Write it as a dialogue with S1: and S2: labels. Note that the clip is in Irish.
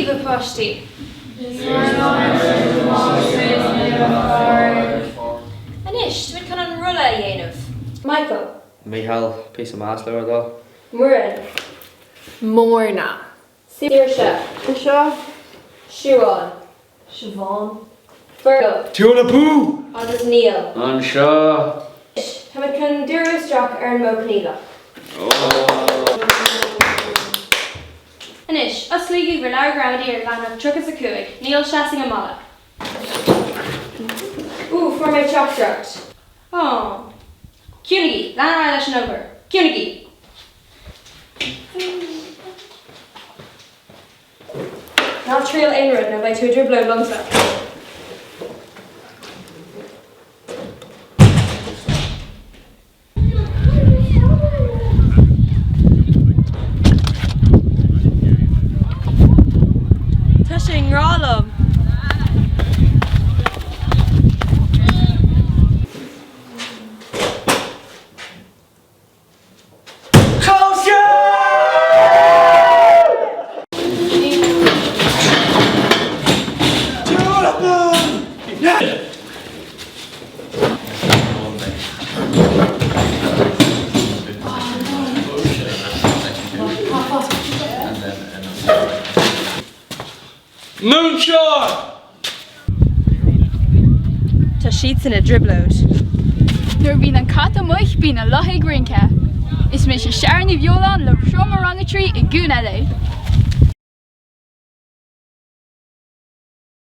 S1: daoibh, a pháistí! Anois, táimid chun an rolla a dhéanamh.
S2: Michael.
S3: Mícheál, píosa masla ar dul.
S2: Muireann.
S4: Mórna.
S2: Saoirse.
S4: Anseo.
S2: Siuán.
S4: Siobhán.
S2: Fergal.
S3: Tuna Bú!
S2: Agus Niall.
S3: Anseo.
S2: Anois, táimid chun díriú isteach ar an modh coinníollach.
S1: Anois, osclaígí bhur leabhar gramadaí ar leathanach 35. Niall, seas ag an mballa.
S2: Ooh, fuair mé teachtaireacht.
S1: Aww. Ciúnaigí! Lean ar aghaidh leis an obair. Ciúnaigí!
S2: Ná triail aon rud nó beidh tú i dtrioblóid liomsa.
S4: Tá sé i ngrá liom.
S3: Múinteoir!
S4: Tá siadsan i dtrioblóid.
S5: Nuair a bhíonn an cat amuigh bíonn an luch ag rince. Is mise Sharon Ní Bheoláin le Seomra Rang 3 i gCuan LA.